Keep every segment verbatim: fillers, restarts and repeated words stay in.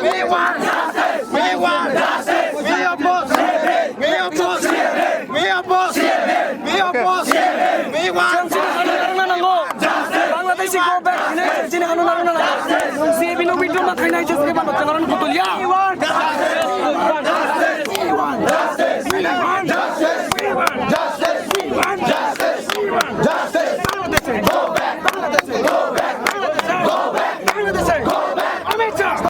We want justice! We want justice! We oppose! We oppose! We oppose! We oppose! We want justice! Bangladeshi go back. Chini hanu naru na. Nung si binu bidru ma khainai just ke bano chalaran putulia. We want justice! We want justice! We want justice! We want justice! We want justice! Justice! Bangladesh! Go back! Bangladesh! Go back! Bangladesh! Go back! Amit Shah!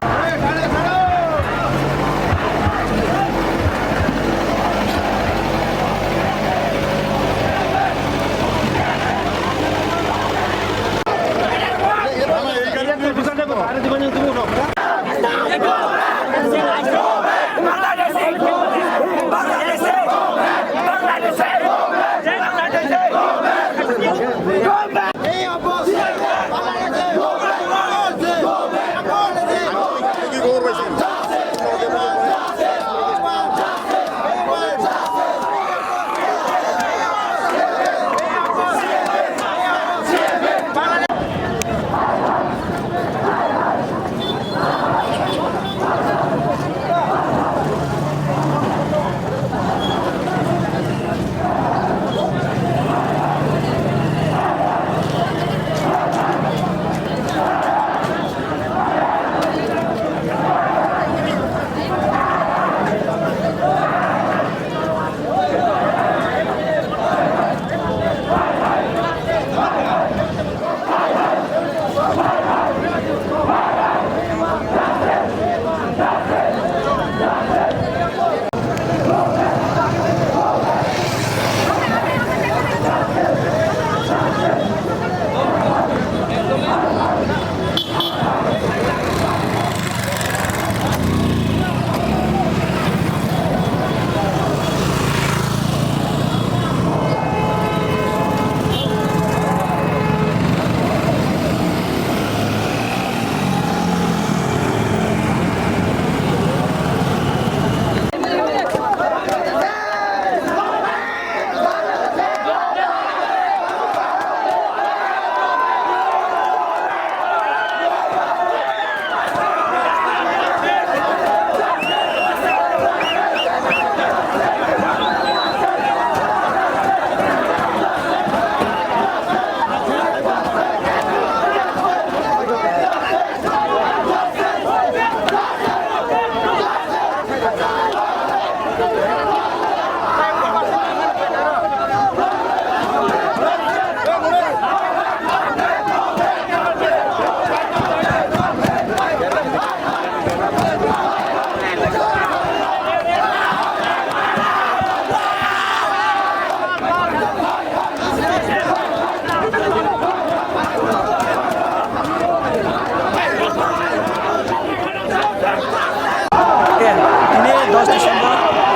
Tini dos December,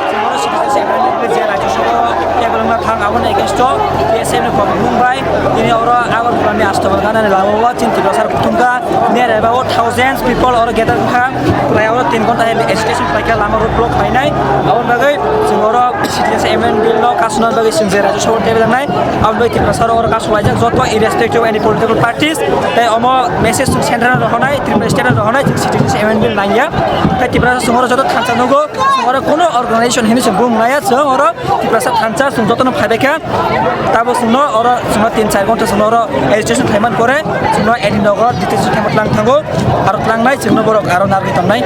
chwng oro citizenship amendment bill je Rajya Sabha o table wngna thang, aboni against o T S F ni kokmung bai tini oro Agartala ni Ashtabal Gana ni lama o chini Tiprasa rok kutung kha. Near about thousands people oro gather wngkha. Prai oro tin ghonta hai agitation khlaikha, lama road block khlainai. Aboni bagwi chwng oro citizenship amendment bill no kasuna bagwi chwng je Rajya Sabha o table wngnai. Aboni bagwi Tiprasa rok oro kasulaijak, joto irrespective of any political parties. Tei omo message chwng central no rohornai, Tripura state no rohornai, chwng citizenship amendment bill nangya. Tei Tiprasa chwng oro joto thansa nugo, chwng oro kuno organization hinwi chwng bumung naya, chwng oro Tiprasa thansa chwng jotono phaibaikha. Tabo chwngno oro chwngno tin char ghonta chwngno oro agitation khlaiman pore chwngno A D Nagar detention camp o twlang thango, aro tlangnai chwngno borok aro narwgwi tongnai.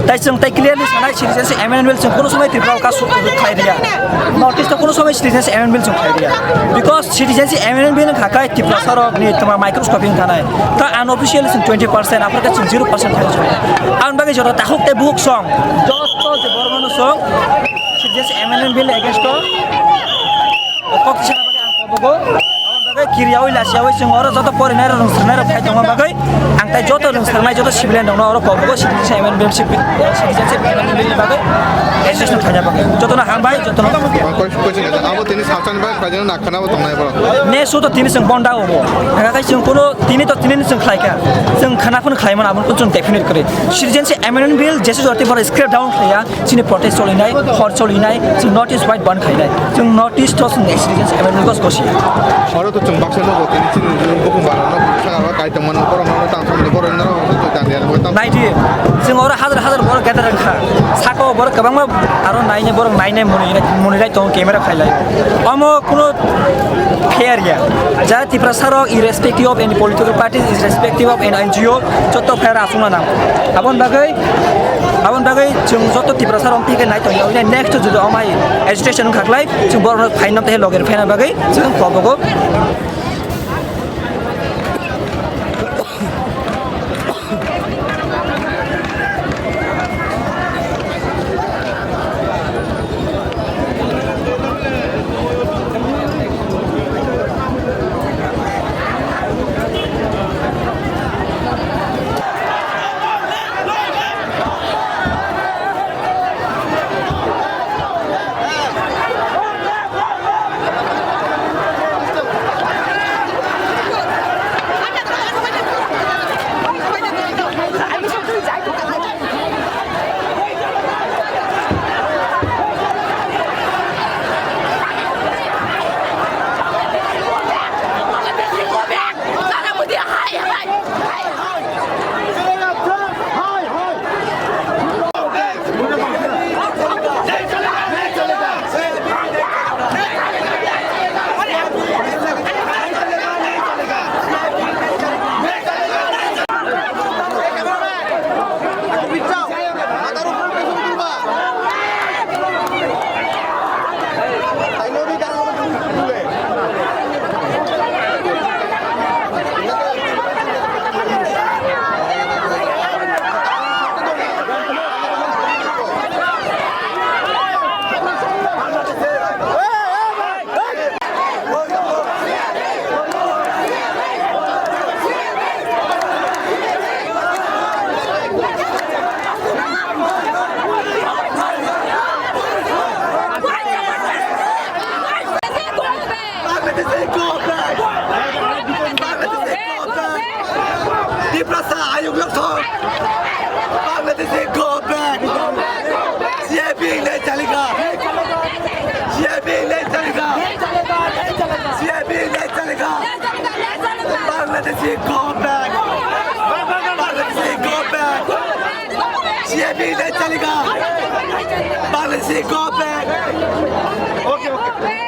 Tai chwng tai clearly sanai, citizenship amendment bill chwng kuno somoi Tripura o kasu khlai riya. North East o kuno somoi citizenship amendment bill chwng khlai riya. Because citizenship amendment bill wngkha khe Tiprasa rok ni toma microscoping thanai. Ta unofficially chwng twenty percent, aphar khe chwng zero percent khlai chwng. Ang bagwi jora takhuk tei buhuk song. Joto je borok no song. Citizenship amendment bill against o kok tisana bagwi ang kobogo. Aboni bagwi kiriyawi lasiyawi chwng oro joto porinai rok, rwngsirnai rok phai tongma bagwi ang tai joto rwngsirnai, joto civilian rokno oro kobogo citizenship amendment bill, citizenship amendment bill bagwi registration khaina bagwi. Jotono hambai, jotono. Koi-, koiching kaisa. Abo tini salsa ni bagwi khlaijak na khana bo tongnai borok. Ne suto tini chwng bonda obo. Haka kai chwng kuno tini to tini chwng khlaikha. Chwng khana phano khlaimano, abo chwng definite kwrwi. Citizenship amendment bill jesu jati boro scrap down khlaiya. Chini protest cholinai, hor cholinai, chwng notice white ban khainai. Chwng notice to chwng citizenship amendment gos gosi. Oro to chwng baksa nogo, tini chini bukung bara no saka ba kai tongmani borok no tang thangmani borok no tang Naidi, chwng oro hazar hazar borok gather wngkha. Saka o borok kwbangma aro nainai borok nainai mwnwi, mwnwi lai tongo camera khailai. Omo kuno fair ya. Jara Tiprasa rok irrespective of any political parties, irrespective of any N G O, joto fair aswkna nang. Aboni bagwi, aboni bagwi chwng joto Tiprasa rok theke nai tongo. Next jodi omai agitation wngkha khlai, chwng borok no phaina tei loger phaina bagwi chwng kobogo. Tiprasa ayuk lokthok. Bangladeshi go back. C A P le chalega. C A P le chalega. C A P le chalega. Bangladeshi go back. Bangladeshi go back. C A P le chalega. Bangladeshi go back. Okay, okay.